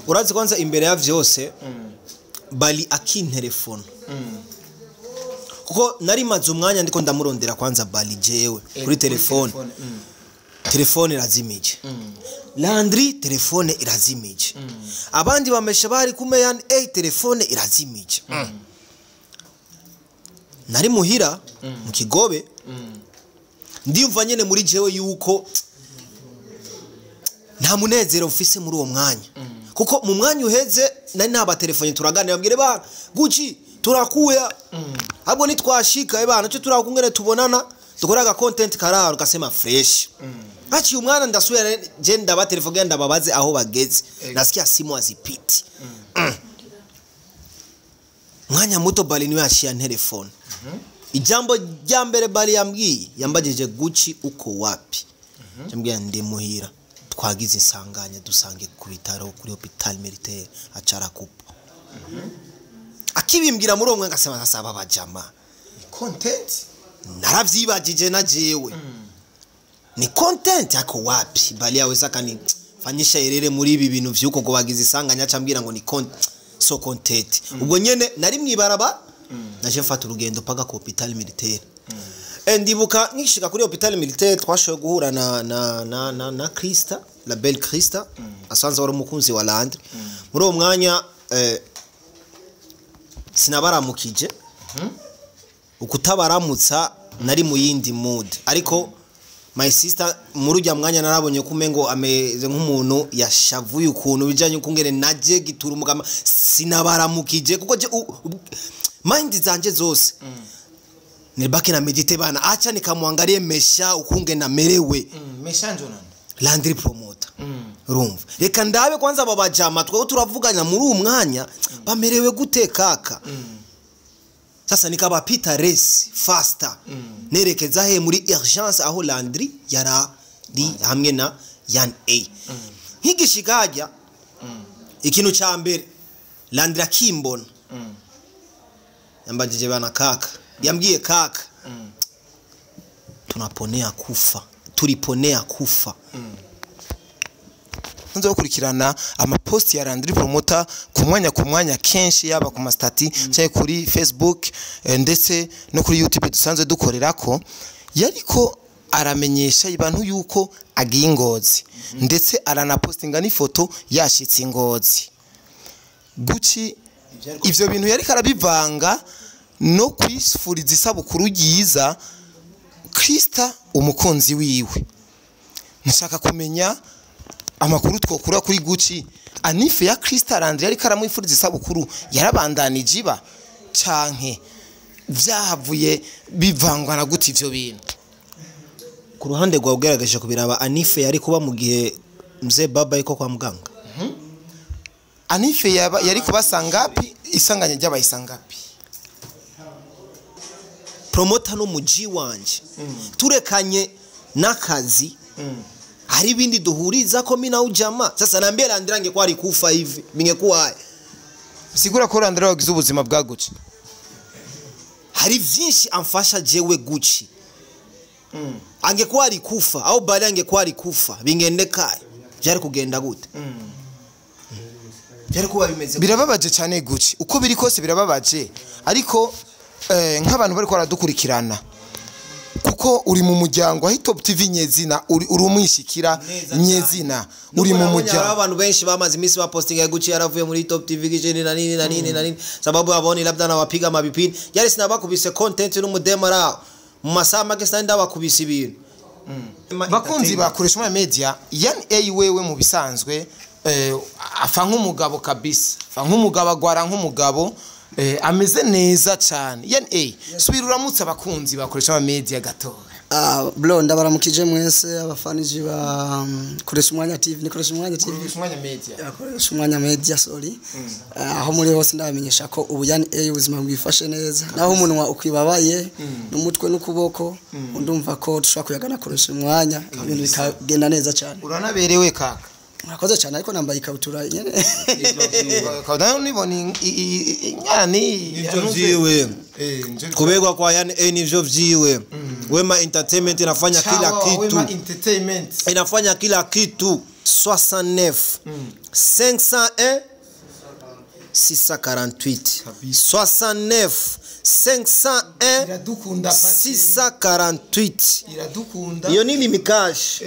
Urazi, kwanza imbere ya vyose, Bali akintelefona, kuko nari maze umwanya ndiko ndamurondera kwanza Bali jewe kuri telefone, telefone irazimije. Landry, telefone irazimije. Abandi bamesha bari kume yani, telefone irazimije. Nari muhira mu Kigobe, ndiyumva nyene muri jewe yuko nta munezero mfise muri uwo mwanya, kuko mu mwanya uheze nari nabatelefone, turaganira, bambwire bana Gucci turakuya, ahubwo nitwashika bana cyo turakungene tubonana, dukora aga content kararo kasema fresh. Haciye umwana, ndasubira je ndabatelefone, ndababaze aho bageze, nasikia simu hazipiti. Mwanya muto Bali niwe yaciye telefone. Ijambo rya mbere Bali yambwiye, yambajije: "Gucci, uko wapi?" Yambwiye: "Ndi muhira, twagize insanganya, dusange ku bitaro, kuri hôpital militaire." Acara kupa akibimbwira muri uwo mwanya, ngasema: "Sasa aba bajama." Content. Naravyibajije na jewe, ni content ako wapi? Bali yaweza kanifanyisha erere muri ibi bintu vyuko ngo bagize isanganya, acambwira ngo ni so content. Ubwo nyene nari mwibaraba, naje mfata urugendo paka ku hôpital militaire. Ndibuka nkishika kuri hôpital militaire, twashoboye guhura na Krista, la belle Krista, asanzwe wari umukunzi wa Landry. Muri uwo mwanya sinabaramukije, ukutabaramutsa nari mu yindi mood, ariko my sister muri ujya mwanya narabonye ko umengo ameze nk'umuntu yashavuye ukuntu bijanye ukungene naje gitura umugama sinabaramukije, kuko je mind zanje zose nibaki na méditer bana, acha nikamwangalie mesha ukunge namerewe. Mesha njo nande? Landry Promoter. Urumva, reka ndabe kwanza aba bajama twego turavuganya muri uwo mwanya bamerewe gute kaka. Sasa nikabapita race faster, nerekeza he? Muri urgence, aho Landry yarari hamwe na Yan A. Nkigishika hajya, ikintu ca mbere Landry akimbona yambajije bana kaka, yambwiye: "Kaka, tunaponea kufa, tuliponea kufa." Nzo gukurikirana amaposti ya Landry Promoter ku mwanya ku mwanya kenshi, yaba ku ma status cyangwa kuri Facebook, ndetse no kuri YouTube dusanzwe dukorerako, yariko aramenyesha abantu yuko agiye Ingozi, ndetse aranapostinga n'ifoto yashitse Ingozi. Gucci, ivyo bintu yariko arabivanga no kwifuriza isabukuru ryiza Krista umukunzi wiwe. Nshaka kumenya amakuru twokura kuri Gucci. Anniv ya Krista Landry ariko aramwifuriza isabukuru yarabandanije iba, canke vyahavuye bivangwa na gute ivyo bintu? Ku ruhande rwawe, ugerageje kubiraba, anniv yari kuba mu gihe mzee baba ariko kwa muganga? Anniv yaba yari kubasa ngapi? Isanganya ryabaye sangapi? Promoter no muji wanje, turekanye n'akazi, hari ibindi duhuriza ko mimi na ujama. Sasa naambia Landry angekuwa alikufa hivi, bingekuwa haya? Sigura ko Landry wagize ubuzima bwa Gucci. Hari vyinshi amfasha jewe Gucci. Angekuwa alikufa au Bali angekuwa alikufa, bingendekaye? Byari kugenda gute? Byari kuba bimeze gute? Birababaje cyane Gucci, uko biri kose birababaje, ariko nk'abantu bariko baradukurikirana, kuko uri mu muryango wa Top TV nyezina, uri umwishikira. Neza. Nyezina uri mu Nubwo nabonye muryango. hariho abantu benshi bamaze iminsi bapostinga Gucci yaravuye muri Top TV gije na nini na nini na nini, sababu aboni labda nawapiga mabipini yari sinabakubise content n'umudemo raho mu masaha make, sinari ndabakubise ibintu. Bakunzi bakoresha umwanya media, yani A wewe mu bisanzwe afa nk'umugabo kabisa, afa nk'umugabo, agwara nk'umugabo, ameze neza cyane. Yani A, subira uramutse abakunzi bakoresha ama media gatoya. Ah, bro, ndabaramukije mwese abafaniji ba Koresha Umwanya TV, ni Koresha Umwanya TV. Koresha Umwanya Media. Koresha Umwanya Media, sorry. Ah, aho muri hose ndabamenyesha ko ubu yani ubuzima bwifashe neza, naho umunwa ukwibabaye n'umutwe n'ukuboko, ndumva ko dushobora kuyagana Koresha Umwanya, ibintu bikagenda neza cyane. Uranaberewe kaka. Murakoze cyane, ariko nambaye ikabutura nyene. Kabutura nibona inyana. Nivyo vyiwe. Kubegwa kwa yani nivyo vyiwe. Wema Entertainment inafanya kila kitu. Wema Entertainment. Inafanya kila kitu. 69 501 648 69 501 Iradukunda 648. Iradukunda. Iyo ni Lumicash.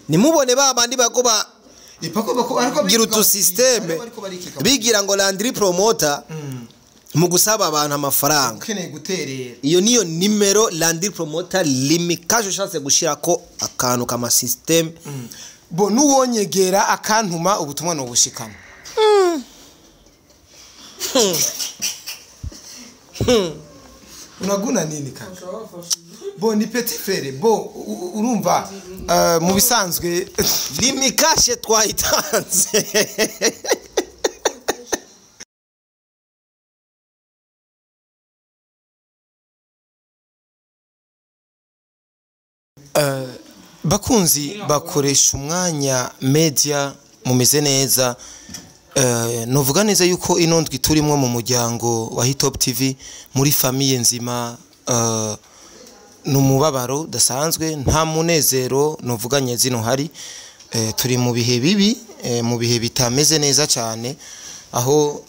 Nimubone ba bandi bako ba gira utu système bigira ngo Landry Promoter mu gusaba abantu amafaranga. Ukeneye guterera. Iyo niyo nimero Landry Promoter Lumicash, ushatse gushirako akantu kama système. Bo nuwonyegera akantuma ubutumwa no bushikana. Unaguna nini kaka? Bo ni petit frère, bo urumva mu bisanzwe Lumicash twayitanze. Bakunzi bakoresha umwanya media, mumeze neza. Novuga neza yuko ino ndwi turimwo mu muryango wa Hitop TV muri famille nzima, numubabaro dasanzwe, nta munezero novuga nyezino hari. Turi mu bihe bibi, mu bihe bitameze neza cyane, aho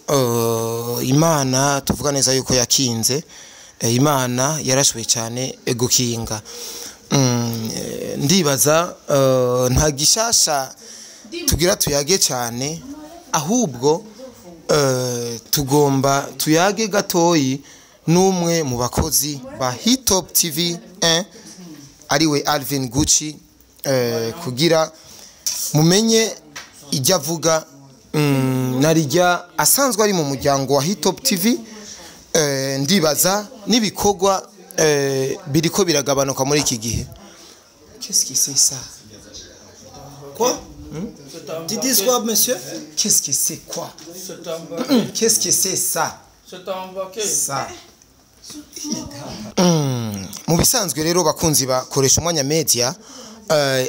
Imana tuvuga neza yuko yakinze. Imana yarashoboye cyane gukinga. Ndibaza nta gishasha tugira tuyage cyane, ahubwo tugomba tuyage gatoyi n'umwe mu bakozi ba Hitop TV ariwe Alvin Gucci, kugira mumenye ijya avuga narijya asanzwe ari mu muryango wa Hitop TV. Ndibaza n'ibikorwa biriko biragabanuka muri iki gihe. Qu'est-ce que c'est ça? Quoi? Tu dis quoi, monsieur? Qu'est-ce que c'est quoi? Qu'est-ce que c'est ça? C'est un Ça. Mu bisanzwe rero bakunzi bakoresha umwanya media,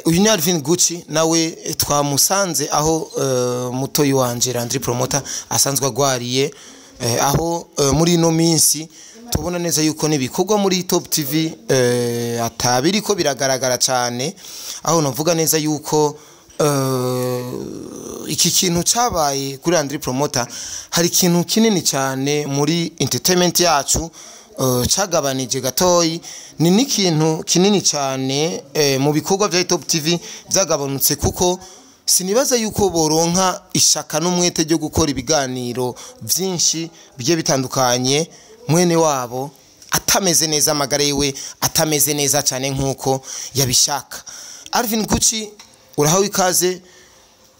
uyu ni Alvin Gucci, nawe twamusanze aho mutoyi wanje Landry Promoter asanzwe agwariye, aho muri ino minsi tubona neza yuko nibikorwa muri Top TV atabiriko biragaragara cyane, aho navuga neza yuko iki kintu cabaye kuri Landry Promoter hari ikintu kinini cyane muri entertainment yacu cagabanije gatoyi, ni n'ikintu kinini cyane mu bikorwa bya Top TV byagabanutse, kuko sinibaza yuko boronka ishaka n'umwete ryo gukora ibiganiro byinshi bigiye bitandukanye mwene wabo atameze neza, amagara yiwe atameze neza cyane nkuko yabishaka. Alvin Gucci, urahawe ikaze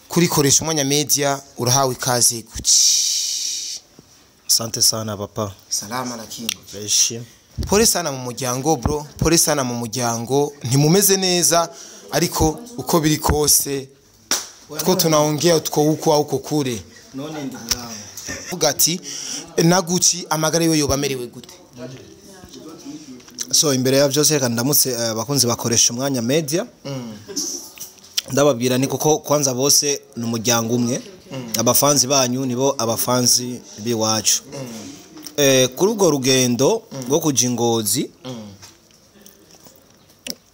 kuri koresha umwanya media, urahawe ikaze Gucci. Asante sana papa. Salama lakini. Fresh. Pole sana mu muryango bro, pole sana mu muryango, ntimumeze neza ariko uko biri kose two tunaongea tuko huko au uko kure. None ndugu yangu. Vuga ati na Gucci amagara yiwe yobamerewe gute? So imbere ya byose reka ndamutse abakunzi bakoresha umwanya media. Ndababwira ni kuko kwanza bose ni umuryango umwe. Abafanzi banyu nibo abafanzi biwacu. Kuri urwo rugendo rwo kuja Ingozi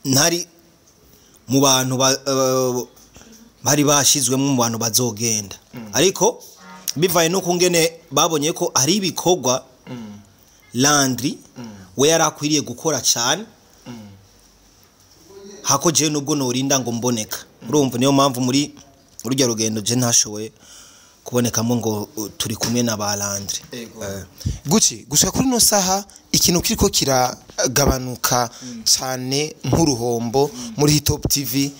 ntari mu bantu bari bashizwemo mu bantu bazogenda, ariko bivaye no kungene babonye ko ari ibikorwa Landry we yarakwiriye gukora cyane, hako je nubwo norinda ngo mboneka. Urumva niyo mpamvu muri urujya rugendo je ntashoboye kubonekamo ngo turi kumwe na ba Landry. Gucci, gushika kuri no saha ikintu kiriko kiragabanuka cyane nk'uruhombo muri Hitop TV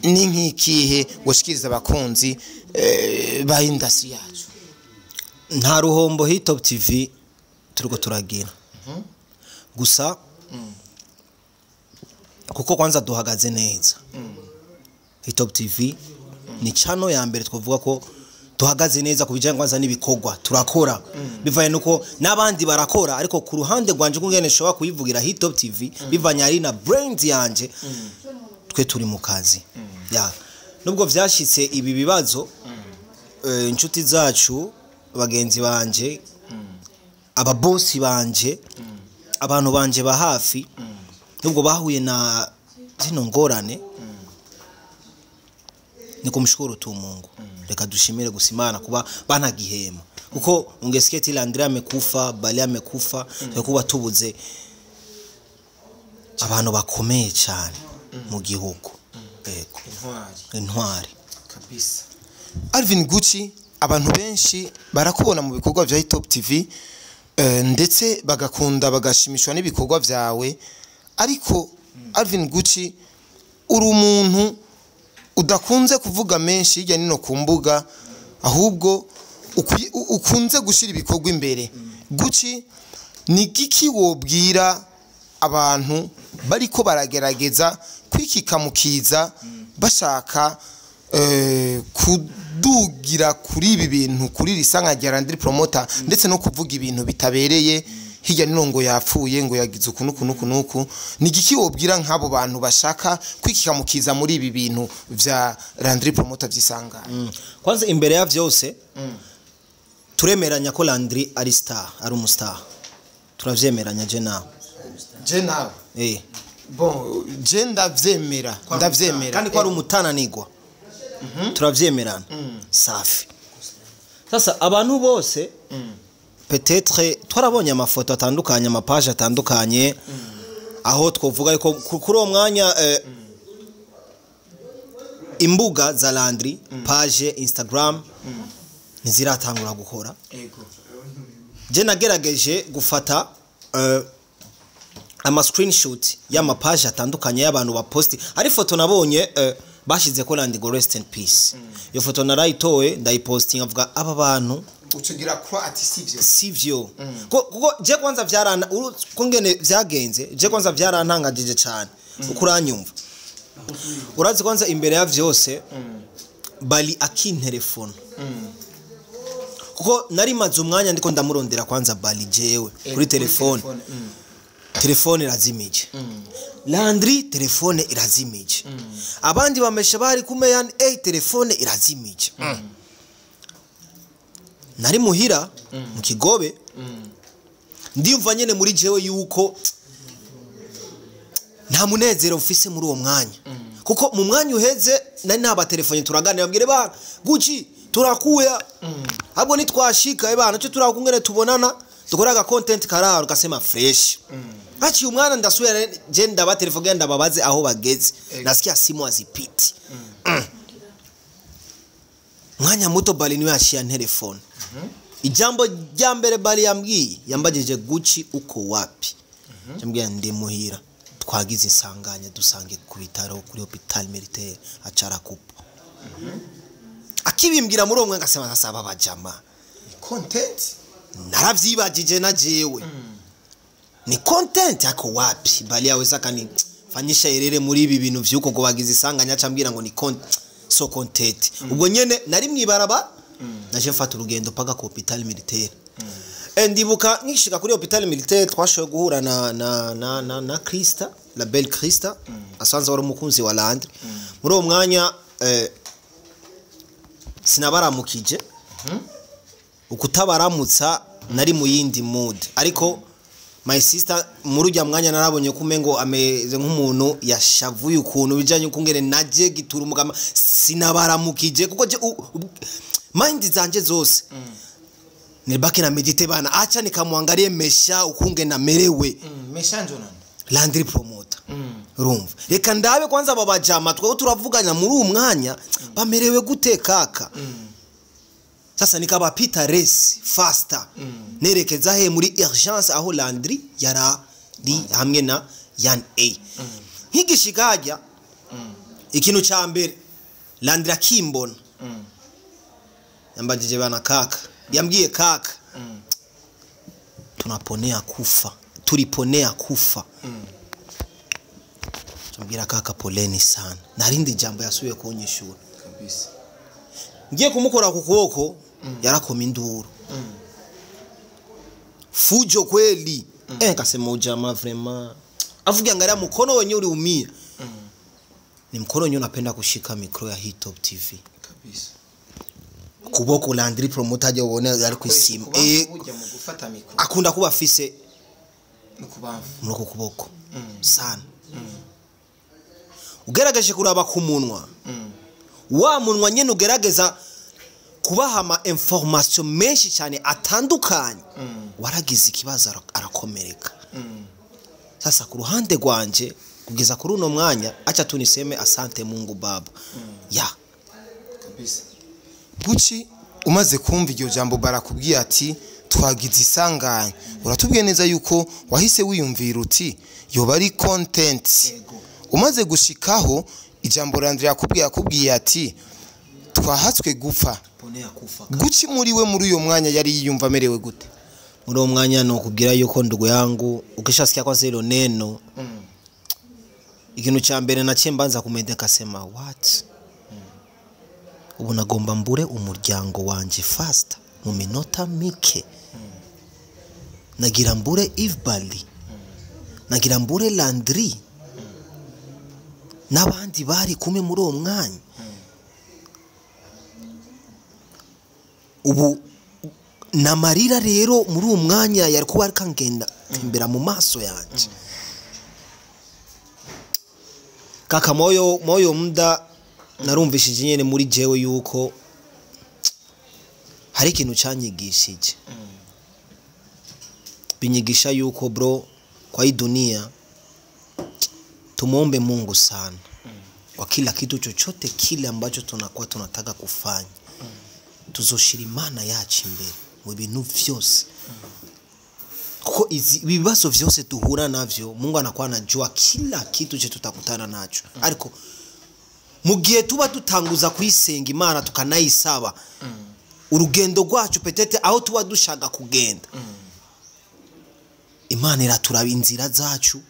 ni nkikihe washikiriza abakunzi ba industry yacu? Nta ruhombo Hitop TV turiko turagira. Gusa kuko kwanza duhagaze neza. Hitop TV ni channel ya mbere twavuga ko duhagaze neza kubijanye kwanza n'ibikorwa turakora, bivanye nuko nabandi barakora, ariko ku ruhande rwanje kungene nshobora kuyivugira Hitop TV bivanye ari na brand yanje, twe turi mu kazi. Ya nubwo vyashitse ibi bibazo, inshuti zacu, bagenzi banje, ababosi banje, abantu banje ba hafi, nubwo bahuye na zino ngorane, Ni kumshukuru tu Mungu. Reka dushimire gusa Imana kuba banagihema, kuko ungesikia ati Landry amekufa, Bali amekufa, kuba tubuze abantu bakomeye cyane mu gihugu. Yego. Intwari. Intwari. Kabisa. Alvin Gucci, abantu benshi barakubona mu bikorwa vya Top TV, ndetse bagakunda, bagashimishwa n'ibikorwa vyawe, ariko Alvin Gucci, uri umuntu udakunze kuvuga menshi hirya nino ku mbuga, ahubwo ukunze gushyira ibikorwa imbere. Gucci, ni giki wobwira abantu bariko baragerageza kwikikamukiza, bashaka kudugira kuri ibi bintu, kuri risanga rya Landry Promoter, ndetse no kuvuga ibintu bitabereye hirya nino, ngo yapfuye, ngo yagize uku nuku nuku nuku? Ni giki wobwira nk'abo bantu bashaka kwikikamukiza muri ibi bintu vya Landry Promoter vy'isanganya? Kwanza imbere ya vyose, turemeranya ko Landry ari star, ari umustar. Turavyemeranya je nawe? Je nawe? Eh. Bon, je ndavyemera, ndavyemera. Kandi ko ari umutananigwa, turavyemerana. Safi. Sasa abantu bose, peut-être twarabonye amafoto atandukanye, amapaje atandukanye, aho twovuga yuko kuri uwo mwanya imbuga za Landry, page Instagram, ntiziratangura gukora. Je nagerageje gufata ama screenshot y'amapaje atandukanye y'abantu baposti. Hari foto nabonye bashize ko Landry go "Rest in peace". Iyo foto narayitoye, ndayipostinga, avuga aba bantu Ucugira ko ati sivyo. Sivyo. Kuko je kwanza vyarana ko ngene vyagenze, je kwanza vyarantangajije cyane uko uranyumva. Urazi, kwanza imbere ya vyose, bali akintelefona, kuko nari maze umwanya ndiko ndamurondera kwanza Bali jewe kuri telefone. Telefone irazimije. Landry telefone irazimije. Abandi bamesha bari kumeya, telefone irazimije. Nari muhira mu Kigobe, ndiyumva nyene muri jewe yuko nta munezero mfise muri uwo mwanya, kuko mu mwanya uheze nari naba telefone, turaganira, bambwire ba Gucci turakuya, ahubwo nitwashika bana cyo turakungene tubonana, dukora aga content kararo, kasema fresh. Haciye umwana, ndasubira je ndaba telefone, ndababaze aho bageze, nasikia simu azipiti. Mwanya muto Bali niwe yashiya telefone. Ijambo rya mbere Bali yambwiye, yambajije: "Gucci, uko wapi?" Yambwiye: "Ndi muhira, twagize insanganya, dusange ku bitaro, kuri hôpital militaire." Acara kupo akibimbwira muri uwo mwanya, ngasema sasa aba bajama Content. Naravyibajije na jewe, ni content ako wapi? Bali yaweza akanifanyisha erere muri ibi bintu vyuko ngo bagize isanganya, acambwira ngo ni so content. Ubwo nyene nari mwibaraba, naje mfata urugendo paka ku hôpital militaire. Ndibuka nkishika kuri hôpital militaire, twashoboye guhura na Krista, la belle Krista, asanzwe wari umukunzi wa Landry. Muri uwo mwanya sinabaramukije, ukutabaramutsa nari mu yindi mood, ariko my sister muri ujya mwanya narabonye ko umengo ameze nk'umuntu yashavuye ukuntu bijanye ukungene naje gitura umugama sinabaramukije, kuko je mind zanje zose nibaki na méditer bana, acha nikamwangalie mesha ukunge namerewe. Mesha njo nani? Landry Promoter. Urumva, reka ndabe kwanza aba bajama twebwe turavuganya muri uwu mwanya bamerewe gute kaka. Sasa nikabapita resi faster, nerekeza he? Muri urgence, aho Landry yarari hamwe na Yan A. Nkigishika hajya, ikintu ca mbere Landry akimbona yambajije bana kaka, yambwiye: "Kaka, tunaponea kufa, tuliponea kufa." Tumbwira: "Kaka, poleni sana." Narindi jambo yasubiye kunyishura. Kabisa. Ngiye kumukora ku kuboko, yarakoma induru, fujo kweli. Kasema ujamaa vraiment avuga, angalia mkono wenyewe uliumia, ni mkono wenyewe unapenda kushika micro ya Hitop TV. Kabisa. Kuboko Landry Promoter aje ubone ari kwisima. Burya mu gufata micro Akunda kuba afise no kubamvu. Muri uko kuboko sana, ugerageje kuraba ku munwa, Wa munwa nyene ugerageza kubaha ama information menshi cyane atandukanye, waragize ikibazo, arakomereka. Sasa ku ruhande rwanje, kugeza kuri uno mwanya, acha tu niseme asante Mungu Baba ya. Gucci, umaze kumva iryo jambo barakubwiye ati twagize isanganya, uratubwiye neza yuko wahise wiyumvira uti yoba ari content. Umaze gushikaho, ijambo Landry yakubwiye ati twahatswe gupfa. Gucci muri we, muri uyo mwanya yari yiyumva amerewe gute? Muri uwo mwanya ni ukubwira yuko, ndugu yangu, ukishasikia kwanza hilo neno, ikintu cha mbere naciye mbanza kumenya, kasema what, ubu nagomba mbure umuryango wanje fast mu minota mike. Nagira mbure Yves Bali, nagira mbure Landry n'abandi bari kumwe muri uwo mwanya. Ubu namarira rero muri uwo mwanya yari kuba ariko angenda tembera mu maso yanje. Kaka, moyo muda narumvishije nyene muri jewe yuko hari ikintu canyigishije, binyigisha yuko bro, kwa hii dunia tumuombe Mungu sana kwa kila kitu chochote kile ambacho tunakuwa tunataka kufanya. Tuzoshira Imana yacu imbere mu bintu vyose, kuko izi ibibazo vyose duhura navyo, Mungu anakuwa anajua kila kitu che tutakutana nacho. Ariko mu gihe tuba dutanguza kuyisenga Imana, tukanayisaba, urugendo rwacu peut-être aho tuba dushaka kugenda, Imana iraturaba inzira zacu,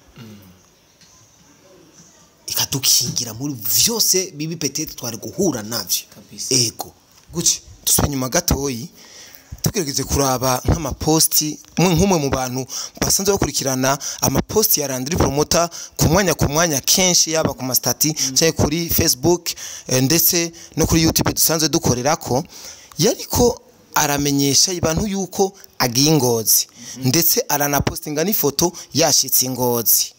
ikadukingira muri vyose bibi peut-être twari guhura navyo. Ego. Gucci, dusubira inyuma gatoyi, tugerageze kuraba nk'amaposti, umwe nk'umwe mu bantu basanzwe bakurikirana amaposti ya Landry Promoter ku mwanya kenshi, yaba ku ma status cyangwa kuri Facebook, ndetse no kuri YouTube dusanzwe dukorerako, yariko aramenyesha abantu yuko agiye i Ngozi, ndetse aranapostinga n'ifoto yashitse i Ngozi.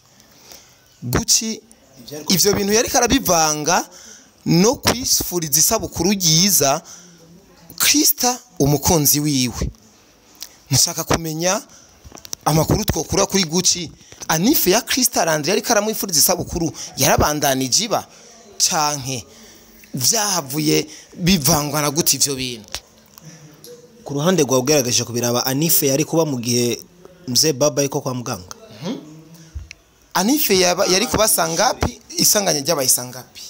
Gucci, ivyo bintu yariko arabivanga no kwifuriza isabukuru ryiza Krista umukunzi wiwe. Nshaka kumenya amakuru twokura kuri Gucci. Anniv ya Krista Landry yariko aramwifuriza isabukuru yarabandanije iba, canke vyahavuye bivangwa na gute ivyo bintu? Ku ruhande rwawe, ugerageje kubiraba, anniv yari kuba mu gihe mzee baba ariko kwa muganga? Anniv yaba yari kuba sangapi? Isanganya ryabaye sangapi?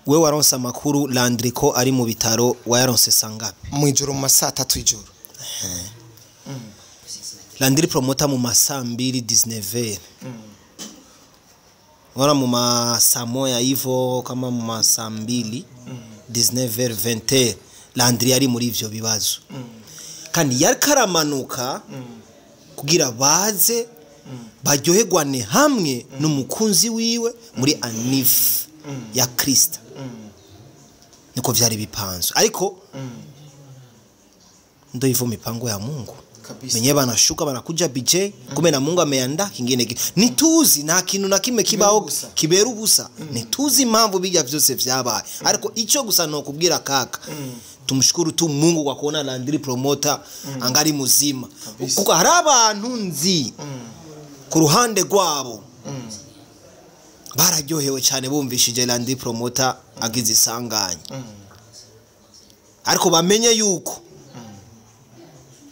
We waronse amakuru Landry ko ari mu bitaro, wayaronse sangapi? Mu ijoro, mu masaa 3 y'ijoro. Landry Promoter mu masaa 2, 19, wana mu masaa 1 hivyo, kama mu masaa 2, 19, 20, Landry yari muri ivyo bibazo kandi yari karamanuka kugira baze baryoherwane hamwe n'umukunzi wiwe muri anniv ya Krista. Niko vyari bipanzwe, ariko ndo hivyo mipango ya Mungu. Menye banashuka banakuja BJ, kumbe na Mungu ameandaa kingine nituzi nta kintu na kimwe kibaho ubusa. Kibera ubusa. Nituzi impamvu bijya vyose vyabaye, ariko ico gusa no kubwira kaka, tumshukuru tu Mungu kwa kuona Landry Promoter angari muzima, kuko hari abantu nzi ku ruhande rwabo bararyohewe cyane bumvishije Landry Promoter agize isanganya. Ariko bamenye yuko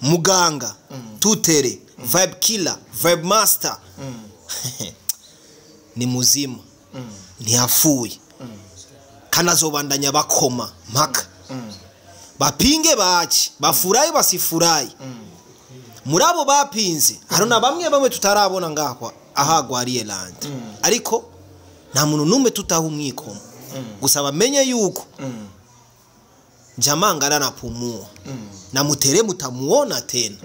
muganga tutere, vibe killer, vibe master ni muzima, ntiyapfuye, kandi azobandanya bakoma mpaka bapinge baki, bafurayi basifurayi. Muri abo bapinze hari na bamwe bamwe tutarabona ngahwa ahagwariye Landry, ariko nta muntu n'umwe tutaha umwikomo. Gusa bamenye yuko jamaa ngara anapumua na mutere mutamuona tena.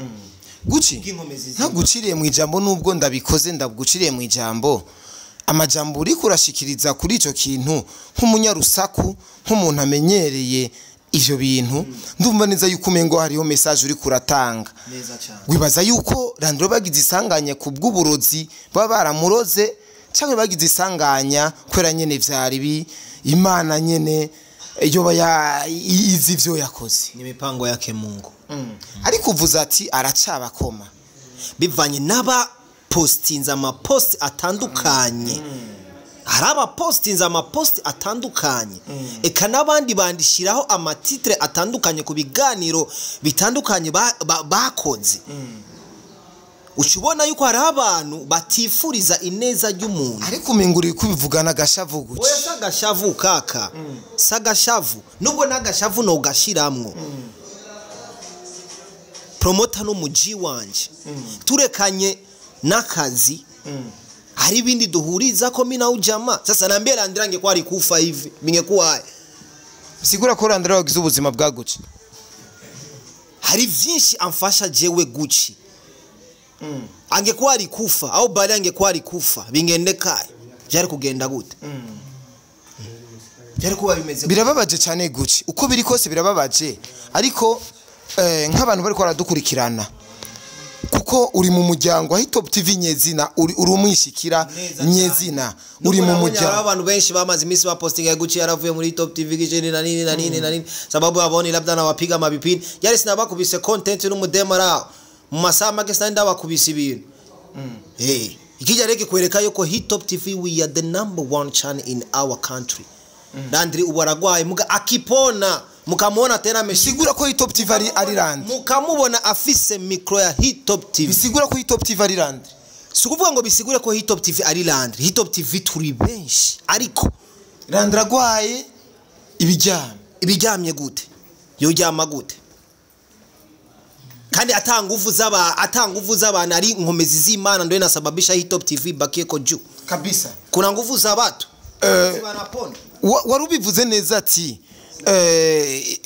Gucci, ntaguciriye mu ijambo, nubwo ndabikoze, ndaguciriye mu ijambo, amajambo uri kurashikiriza kuri ico kintu nk'umunyarusaku, nk'umuntu amenyereye ivyo bintu, ndumva neza yuko umengo hariho message uri kuratanga. Neza cyane. Wibaza yuko Landry bagize isanganye ku bw'uburozi baba baramuroze, Cyangwa bagize isanganya kwera nyene vyari bi Imana nyene yoba ya izi vyo yakoze. Ni mipango yake Mungu. Ariko uvuze ati aracabakoma bivanye n'aba postinze amaposti atandukanye. Hari abapostinze amaposti atandukanye, eka n'abandi bandishyiraho amatitre atandukanye ku biganiro bitandukanye bakoze. Uca ubona yuko hariho abantu batifuriza ineza ry'umuntu. Ariko umenguriye kubivugana agashavu guca. Oya, si agashavu kaka, si agashavu, nubwo n'agashavu nogashiramwo. Promota n'umuji wanje turekanye n'akazi, hari ibindi duhuriza ko mimi na ujamaa. Sasa naambia Landry angekuwa alikufa hivi bingekuwa haya. Sigura ko Landry wagize ubuzima bwa Gucci. Hari vyinshi amfasha jewe Gucci. Angekuwa alikufa au bali angekuwa alikufa bingendekaye byari kugenda gute? Byari kuba bimeze. Birababaje cyane Gucci, uko biri kose birababaje, ariko nk'abantu bariko baradukurikirana, kuko uri mu muryango wa Top TV nyezina, uri umwishikira nyezina, uri mu muryango. Abantu benshi bamaze iminsi bapostinga Gucci yaravuye muri Top TV gije na nini na nini na nini, sababu abone labda nawapiga mabipini yari sinabakubise content n'umudema rawo mu masaha make sinari ndabakubise ibintu. Ikijya reke kwereka yuko Hit Top TV we are the number one channel in our country. Landry ubu aragwaye, muga akipona mukamubona tena ameshigura ko Hit Top TV ari Landry, mukamubona afise micro ya Hit Top TV. Bisigura ko Hit Top TV ari Landry. Sikuvuga ngo bisigure ko Hit Top TV ari Landry. Hit Top TV turi benshi, ariko Landry agwaye ibiryamye. Ibiryamye gute? Yoryama gute? Kandi atanga nguvu z'abantu ari nkomezi z'Imana ndio inasababisha Hit Top TV bakieko juu kabisa. Kuna nguvu za watu. Wari ubivuze neza ati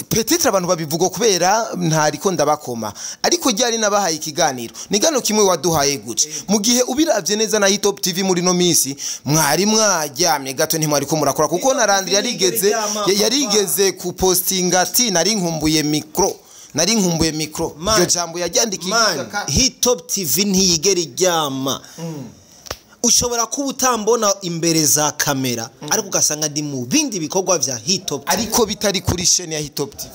peut-être abantu babivuga kubera ntariko ndabakoma, ariko ryari nabahaye ikiganiro nigano kimwe waduhaye Gucci. Mu gihe ubiravye neza na Hit Top TV muri no misi mwari mwaryamye gato ntimwari ko murakora, kuko na Landry yarigeze kupostinga ati nari nkumbuye micro, nari nkumbuye micro. Iryo jambo yajyandikiye. Hit Top TV ntiyigera iryama. Ushobora kuba utambona imbere za kamera, ariko ugasanga ndi mu bindi bikorwa vya Hit Top TV, ariko bitari kuri chaîne ya Hit Top TV.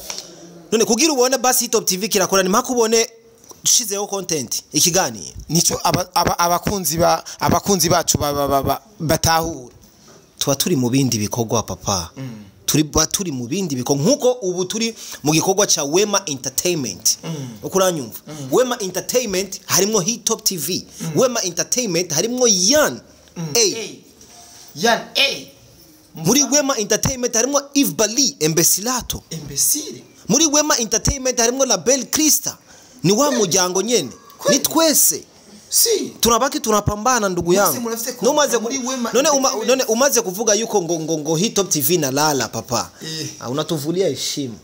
None kugira ubone basi Hit Top TV kirakora ni mpaka ubone dushizeho content ikiganiro. Nico abakunzi bacu batahura. Tuba turi mu bindi bikorwa papa. Turi mu bindi bikorwa nkuko ubu turi mu gikorwa cha Wema Entertainment. Ukuranyumva? Wema Entertainment harimo Hit Top TV. Wema Entertainment harimo Yan A. Yan A. Muri Wema Entertainment harimo Yves Bali Embesilato. Embesile. Muri Wema Entertainment harimo Label Krista. Ni wa muryango nyene. Ni twese. Si. Tunabaki tunapambana ndugu yangu. None umaze kuvuga yuko ngo Hit Top TV na lala papa. Unatuvulia heshima.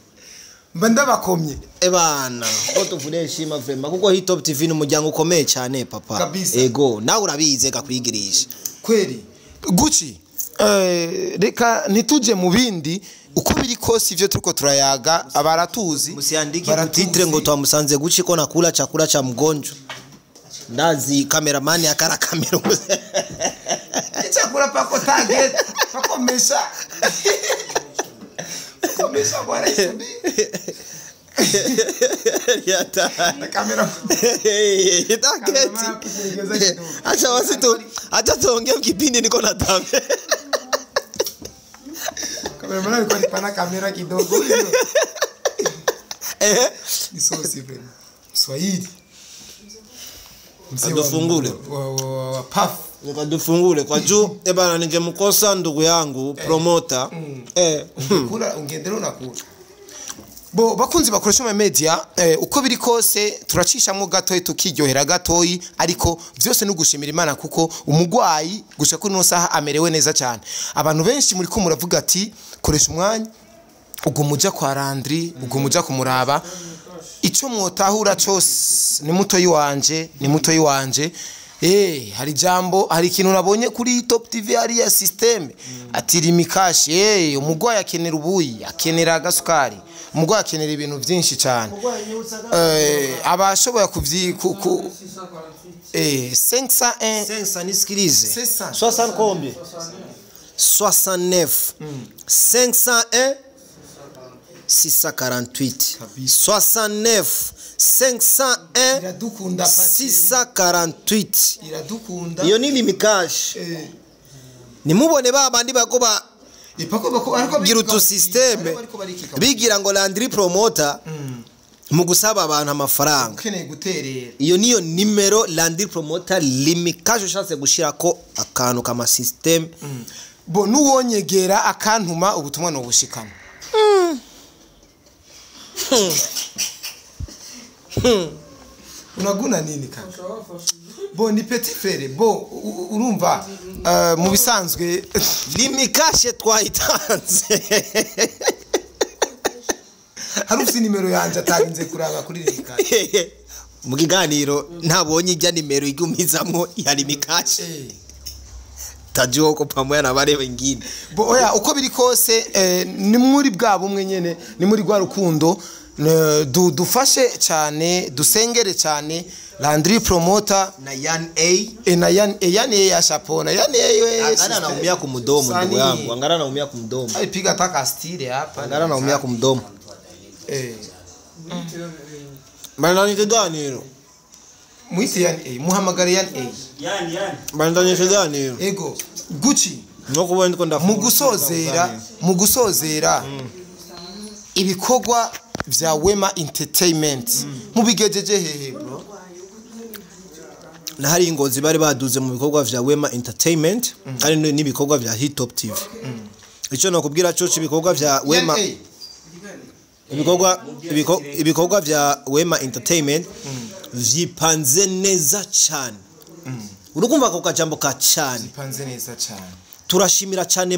Mba bakomye. Ebana, ko tuvulia heshima vrema kuko Hit Top TV ni umuryango ukomeye cyane papa. Kabisa. Ego, nawe urabize kakwigirisha. Kweli. Gucci, reka ntituje mu bindi uko biri kose ivyo turiko turayaga abaratuzi. Musiandike titre ngo twamusanze Gucci ko nakula chakula cha mgonjwa. Ndazi cameraman akara kamera. Ichakula pako target, pako mesha. Pako mesha bwana isudi. Ya ta. Kamera. Target. Acha wasitu, acha tuongee kipindi niko na tamu. Cameraman alikuwa anipana kamera kidogo. Ni so simple. Swahili. Adufungule. Puff. Nikadufungule kwa juu bana ningemkosa ndugu yangu promoter. Kula ungendelea unakula. Bo bakunzi bakoresha ama media uko biri kose turacishamo gatoyi tukiryohera gatoyi, ariko byose nugushimira Imana kuko umugwayi gushaka kuno saha amerewe neza cyane. Abantu benshi muri ko muravuga ati koresha umwanya ugumuja kwa Landry, ugumuja kumuraba. Ico mwotahura cyose ni muto yiwanje, ni muto yiwanje. Hari jambo, hari ikintu nabonye kuri Top TV hari ya system ati rimikashi. Umugwayi akenera ubuyi, akenera agasukari, umugwayi akenera ibintu byinshi cyane. Abashoboye 501 500, nisikilize. 600. 60 combien? 69 501 648 69 501 Iradukunda Patiri. 648. Iradukunda. Iyo ni Lumicash. Nimubone ba bandi bako ba Ipako bako ariko gira utu système bigira ngo Landry Promoter mu gusaba abantu amafaranga. Ukeneye guterera. Iyo niyo nimero Landry Promoter Lumicash, ushatse gushirako akantu kama système. Bo nuwonyegera akantuma ubutumwa no bushikana. Unaguna nini kaka? Bo ni petit frère, bo urumva mu bisanzwe Lumicash twayitanze. Hari ufite nimero yanje atarinze kuraba kuri Lumicash. Mu kiganiro ntabonye ijya nimero igumizamwo ya Lumicash. Tajua uko pamoja na wale wengine. Bo oya, uko biri kose ni muri bwa bumwe nyene, ni muri rwa rukundo, dufashe cyane, dusengere cyane Landry Promoter na Yan A. Na Yan A, Yan A ya Shapona, Yan A we. Angana anaumia kumdomo ndugu yangu, angana anaumia kumdomo. Aipiga taka stile hapa. Angana anaumia kumdomo. Bandanye kiganiro. Mwite Yan A, muhamagare Yan A. Yan. Bandanye kiganiro. Ego Gucci. No kubona ndiko ndafunga. Mu gusozera ibikorwa vya Wema Entertainment mubigejeje hehe bro? Na hari ingozi bari baduze mu bikorwa vya Wema Entertainment kandi n'ibikorwa vya Hit Top TV. Icyo nakubwira cyo ibikorwa vya Wema Yan A. Ibikorwa vya Wema Entertainment vyipanze neza cyane. Urukumva ako kajambo ka cyane. Bipanze neza cyane. Turashimira cyane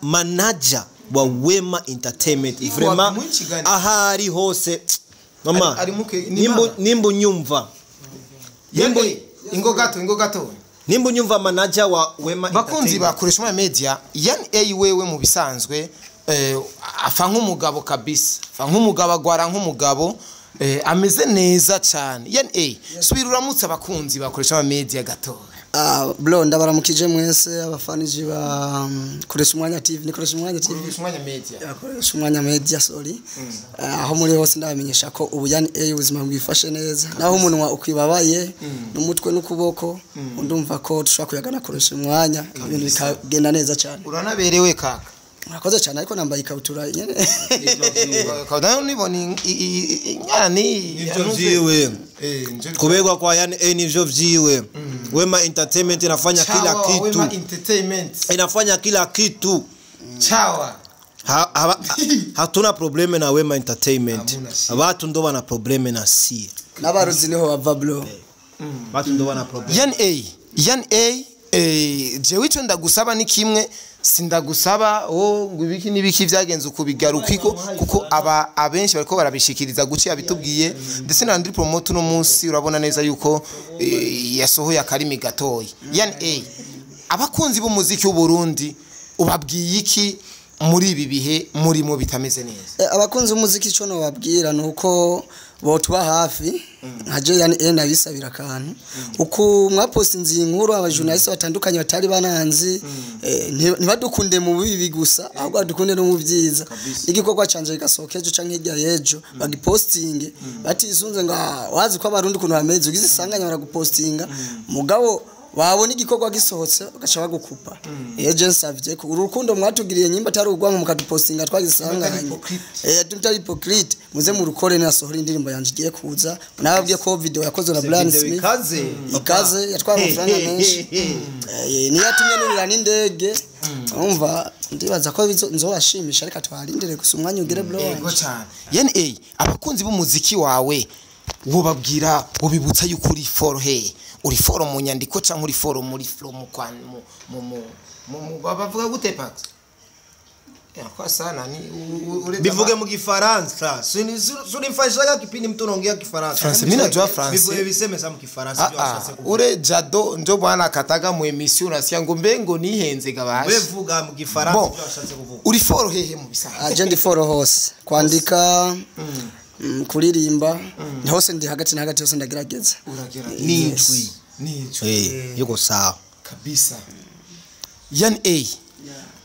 manager wa Wema Entertainment. Iko Vraiment wapi mu kiganiro? Ahari hose mama, Ari ni mama? Nimbu nyumva. Yan A, ingo gato, ingo gato. Nimbu nyumva manager wa Wema Bakunzi Entertainment. bakoresha umwanya media, Yan A wewe mu bisanzwe afa nk'umugabo kabisa, afa nk'umugabo, agwara nk'umugabo, ameze neza cyane. Yan A, subira uramutse abakunzi bakoresha ama media gato. Ah, bro, ndabaramukije mwese abafaniji ba Koresha Umwanya TV, ni Koresha Umwanya TV. Koresha Umwanya Media. Koresha Umwanya Media, sorry. Aho muri hose ndabamenyesha ko ubu yani ubuzima bwifashe neza, naho umunwa ukwibabaye n'umutwe n'ukuboko, ndumva ko dushobora kuyagana Koresha Umwanya ibintu bikagenda neza cyane. Uranaberewe kaka. Murakoze cyane, ariko nambaye ikabutura nyene. Kaudano nibona inyani. Nivyo vyiwe. Kuberwa kwa Yan A nivyo vyiwe. Wema Entertainment inafanya kila Chawa, kitu. Wema Entertainment. Inafanya kila kitu. Chawa. Hatuna problème na Wema Entertainment. Hamuna shida. Watu ndo wana problème na si. N'abaruzi niho bava bro. Watu ndo wana problème. Yan A, Yan A, jewe ico ndagusaba ni kimwe, sindagusaba oh ngo ibiki n'ibiki vyagenze ukubigarukiko, kuko aba abenshi bariko barabishikiriza guci yabitubwiye, ndetse na Landry Promoter no munsi urabona neza yuko yasohoye akarimi gatoyi. Yan A, abakunzi b'umuziki w'u Burundi ubabwiye iki muri ibi bihe murimo bitameze neza? Abakunzi b'umuziki, ico nobabwira ni uko botuba hafi nka je yani nabisabira akantu uku mwapostinze iyi nkuru, abajournaliste batandukanye batari bananzi, ntibadukunde mu bibi gusa, ahubwo badukunde no mu byiza. Igikorwa canje kigasohoka ejo canke hirya y'ejo, bagipostinge batisunze ngo "Ah, wazi ko abarundi ukuntu bameze, ugize isanganya baragupostinga, mugabo wabona igikorwa gisohotse ugaca bagukupa." Ejo nsavye ko urukundo mwatugiriye nyimba atari urwango mukadupostinga twagisanganye, hypocrite. Tutari hypocrite, muze murukore. Nasohora indirimbo yanje igiye kuza, nababwiye ko video yakozwe na Brian Video Smith. ikaze. Ikaze, yatwaye amafaranga menshi, niyo yatumye nurira n'indege. Umva, ndibaza ko nzobashimisha, ariko twarindire gusa umwanya ugere bro Yego wanje. cyane. Yan A, abakunzi b'umuziki wawe wobabwira, wobibutsa yuko uri fort he? Uri fort mu nyandiko canke uri fort muri flow, mu kwa mu bavuga gute pax? Ya kwa sana ni Bivuge mu Kifaransa. Sunifashaga kipindi mtu unaongea Kifaransa. Français, mimi najua français. Bivuge, biseme sa mu Kifaransa ibyo washatse kuvuga. Ure jado njo bwana kataga mu emission urasiya ngo mbe ngo nihenze We gabashe. vuga mu Kifaransa Bon, ibyo washatse kuvuga. uri fort hehe mu bisanzwe? Aje ndi fort hose, kwandika, kuririmba, hose ndi hagati na hagati, hose ndagerageza. Uragerageza. N'ijwi. Nico. Yuko sawa. Kabisa. Yani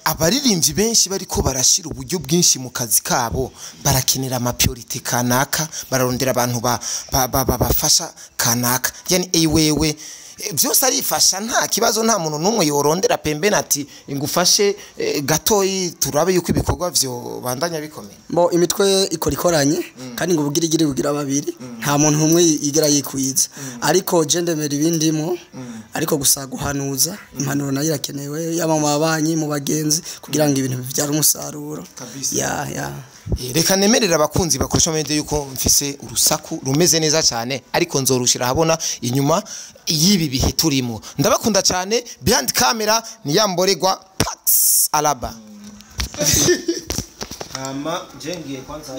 abaririmbyi benshi bariko barashira uburyo bwinshi mu kazi kabo, barakenera amapriorité kanaka, bararondera abantu babafasha kanaka. Yani wewe byose arifasha, nta kibazo, nta muntu n'umwe yorondera pembeni ati ngufashe gatoyi turabe yuko ibikorwa vyo bandanya bikomeye. Mbo imitwe ikora ikoranye, kandi ngo ubugirigiri bugira babiri, nta muntu umwe yigera yikwiza. Ariko je ndemera ibindimo, ariko gusa guhanuza, impanuro nayo irakenewe, yaba mu babanyi, mu bagenzi, kugira ngo ibintu bivyare umusaruro. Kabisa. Ya. Reka nemerera abakunzi bakoresha media yuko mfise urusaku rumeze neza cyane, ariko nzorushira habona inyuma y'ibi bihe turimo. Ndabakunda cyane. Behind camera ni yamboregwa Pax Alaba. Hama jengiye kwanza.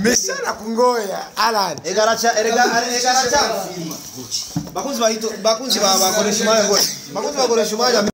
Meshana kungoya Alan. Egaracha erega egaracha. Bakunzi ba bakunzi ba bakoresha umwanya, bakunzi bakoresha umwanya.